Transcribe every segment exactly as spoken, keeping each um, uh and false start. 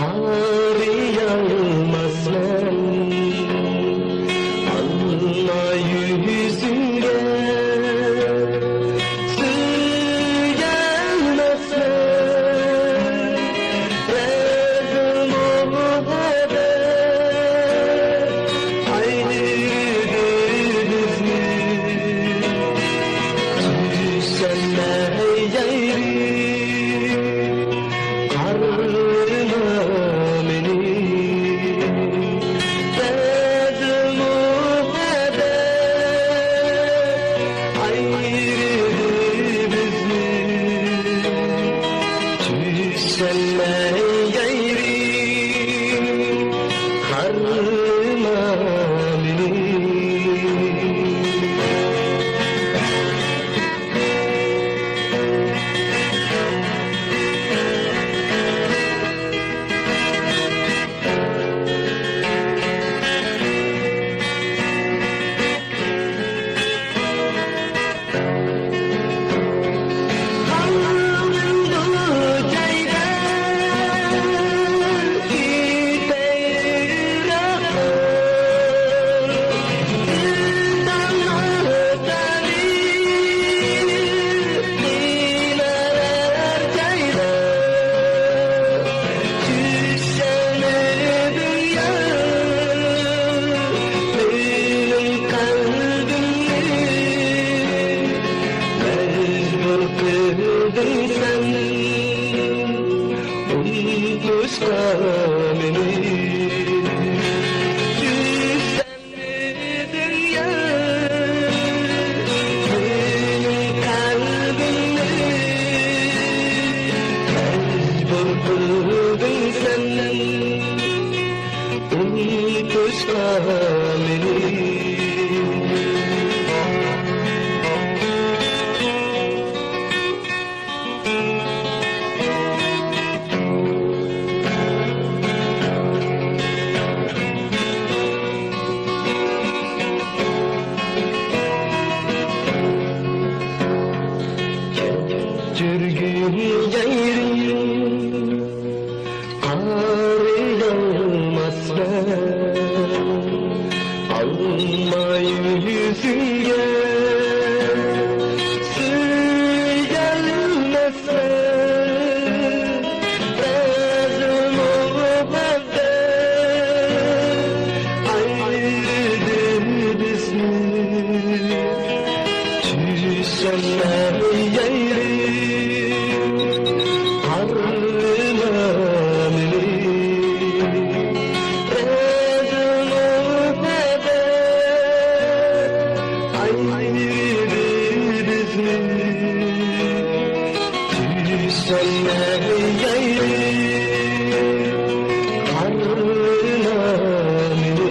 قارىيالماسمەن ئالما يۈزۈڭگە، سۆيەلمەسمەن بەزى مۇھەببەت ئايرىدى بىزنى. چۈشەنمەي يايرى قارىما مېنى، بەزى مۇھەببەت ئايرىدى بىزنى. چۈشەنمەي يايرى قارىما مېنى. چۈشەنمىدىڭ يا مېنىڭ قەلبىمنى، مەجبۇر قىلدىڭ سەن ئۇنتۇشقا مېنى. چۈشەنمىدىڭ يا مېنىڭ قەلبىمنى، مەجبۇر قىلدىڭ سەن ئۇنتۇشقا مېنى. كەچۈرگىن يايرى قارىيالماسمەن ئالما يۈزۈڭگە، سۆيەلمەسمەن بەزى مۇھەببەت ئايرىدى بىزنى. چۈشەنمەي يايرى قارىما مېنى، بەزى مۇھەببەت ئايرىدى بىزنى. چۈشەنمەي يايرى قارىما مېنى.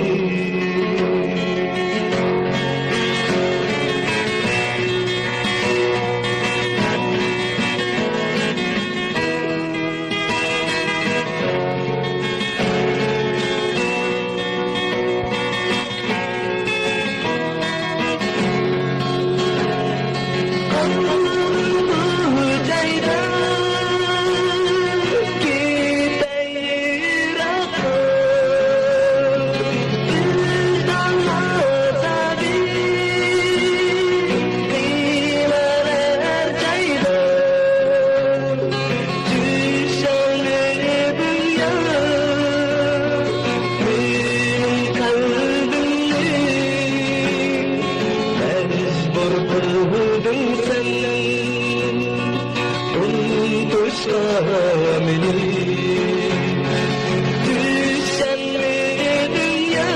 مەجبۇر قىلدىڭ سەن ئۇنتۇشقا مېنى. چۈشەنمىدىڭ يا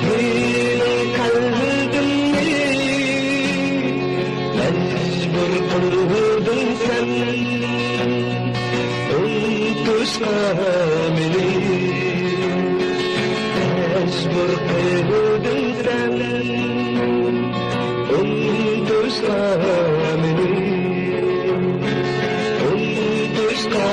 مېنىڭ قەلبىمنى، مەجبۇر قىلدىڭ سەن ئۇنتۇشقا مېنى. مەجبۇر قىلدىڭ سەن ئۇنتۇشقا مېنى، ئۇنتۇشقا